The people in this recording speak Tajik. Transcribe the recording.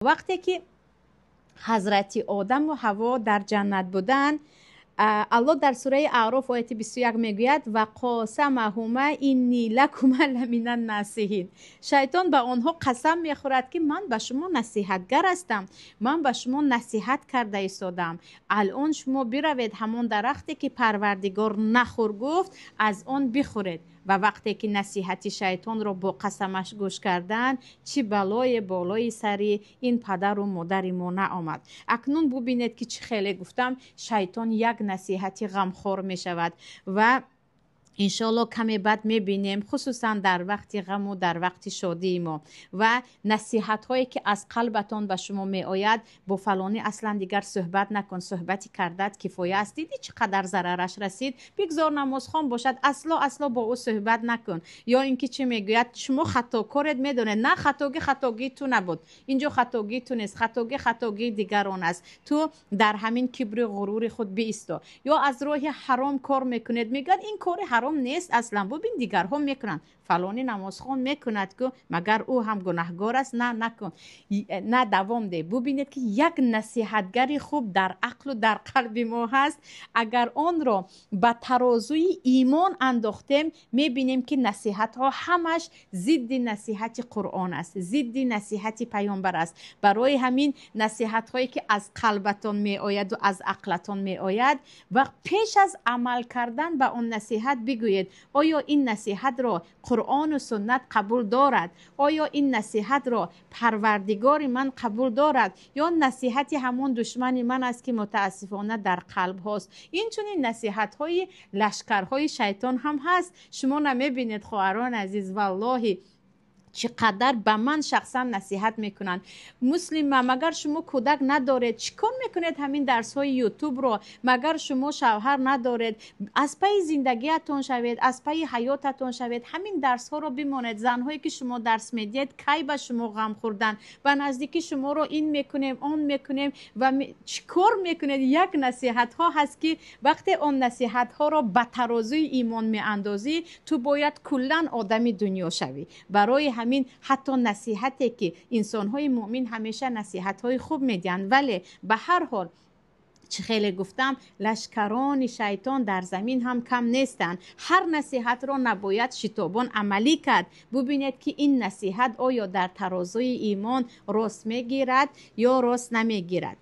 Вақте ки ҳазрати Одаму Ҳаво дар ҷаннат буданд, Аллоҳ дар сураи Аъроф, ояти 21 мегӯяд: «Ва қосамаҳума инни лакума ламинан насиҳин». Шайтон ба онҳо қасам мехӯрад, ки ман ба шумо насиҳатгар ҳастам, ман ба шумо насиҳат карда истодам. Алон шумо биравед, ҳамон дарахте ки Парвардигор нахӯр гуфт, аз он бихӯред. Ва вақте ки насиҳати шайтонро бо қасамаш гӯш карданд, чӣ балое болои сари ин падару модари мо наомад! Акнун бубинед, ки чӣ хеле гуфтам, шайтон як насиҳати ғамхор мешавад ва иншоалло каме баъд мебинем, хусусан дар вақти ғаму дар вақти шодии мо ва насиҳатҳое ки аз қалбатон ба шумо меояд: «Бо фалонӣ аслан дигар суҳбат накун, суҳбати кардат кифоя аст, дидӣ, чӣ қадар зарараш расид, бигзор намозхон бошад, асло, асло бо ӯ суҳбат накун». Ё ин ки чӣ мегӯяд? «Шумо хатокоред, медонед?» На, хатогӣ хатогии ту набуд, инҷо хатогии ту нест, хатогӣ хатогии дигарон аст, ту дар ҳамин кибру ғурури худ биисто. Ё аз роҳи ҳаром кор мекунед, мегӯяд: «Ин кори ҳаром нест аслан, бубин, дигарҳо мекунанд, фалони намозхон мекунад ку, магар ӯ ҳам гунаҳгор аст? На, накун, на, давом деҳ». Бубинед, ки як насиҳатгари хуб дар ақлу дар қалби мо ҳаст. Агар онро ба тарозуи имон андохтем, мебинем, ки насиҳатҳо ҳамаш зидди насиҳати Қуръон аст, зидди насиҳати паёмбар аст. Барои ҳамин насиҳатҳое ки аз қалбатон меояду аз ақлатон меояд, ва пеш аз амал кардан ба он насиҳат бигӯед: оё ин насиҳатро Қуръону суннат қабул дорад? Оё ин насиҳатро Парвардигори ман қабул дорад ё насиҳати ҳамон душмани ман аст, ки мутаассифона дар қалбҳост? Инчунин насиҳатҳои лашкарҳои шайтон ҳам ҳаст. Шумо намебинед, хоҳарони азиз, валлоҳи, чӣ қадар ба ман шахсан насиҳат мекунанд: «Муслима, магар шумо кӯдак надоред? Чӣ кор мекунед ҳамин дарсҳои Ютубро? Магар шумо шавҳар надоред? Аз пайи зиндагиатон шавед, аз пайи ҳаётатон шавед, ҳамин дарсҳоро бимонед. Занҳое ки шумо дарс медиҳед, кай ба шумо ғам хӯрдан? Ба наздикӣ шуморо ин мекунем, он мекунем ва чӣ кор мекунед?» Як насиҳатҳо ҳаст, ки вақте он насиҳатҳоро ба тарозуи имон меандозӣ, ту бояд куллан одами дунё шавӣ. Барои ҳамин ҳатто насиҳате ки инсонҳои муъмин ҳамеша насиҳатҳои хуб медиҳанд, вале ба ҳар ҳол, чӣ хеле гуфтам, лашкарони шайтон дар замин ҳам кам нестанд. Ҳар насиҳатро набояд шитобон амалӣ кард. Бубинед, ки ин насиҳат оё дар тарозуи имон рост мегирад ё рост намегирад.